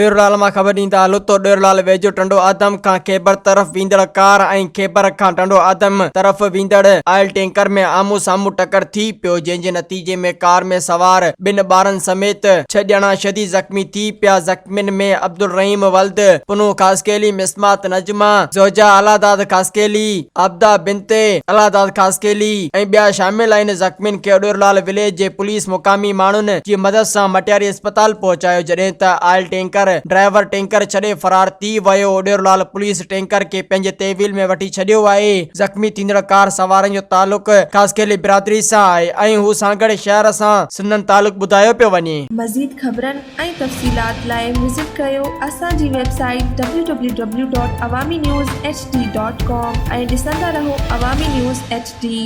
ڏيرولال مان خبر ڏيندا هلو ته ڏيرولال ويجهو ٽنڊو آدم کان خيبر طرف ويندڙ ڪار ۽ خيبر کان ٽنڊو آدم طرف ويندڙ آئل ٽينڪر ۾ آمهون سامهون ٽڪر ٿي پيو جنهن جي نتيجي ۾ ڪار ۾ سوار ٻن ٻارن سميت ڇهه ڄڻا شديد زخمي ٿي پيا زخمين ۾ عبدالرحيم ولد پنهون خاصخيلي، مسمات نجمه زوجه الله داد خاصخيلي، عابده بنت الله داد خاصخيلي ۽ ٻيا شامل آهن زخمين کي اڏيرلال وليج جي پوليس مقامي ماڻهن جي مدد سان مٽياري اسپتال پهچايو جڏهن ته آئل ٽينڪر ڊرائيور ٽينڪر ڇڏي فرار ٿي ويو اڏيرلال پوليس ٽينڪر کي پنهنجي تحويل ۾ وٺي ڇڏيو آهي زخمي ٿيندڙ ڪار سوارن جو تعلق خاصخيلي برادري سان آهي ۽ هو سانگهڙ شهر سان سندن تعلق ٻڌايو پيو وڃي. مزيد خبرن ۽ تفصيلات لاء وزٽ ڪريو اسان جي website W W W dot Awami news H D dot com ۽ ڏسندا رهو عوامي نيوز ايڇ ڊي.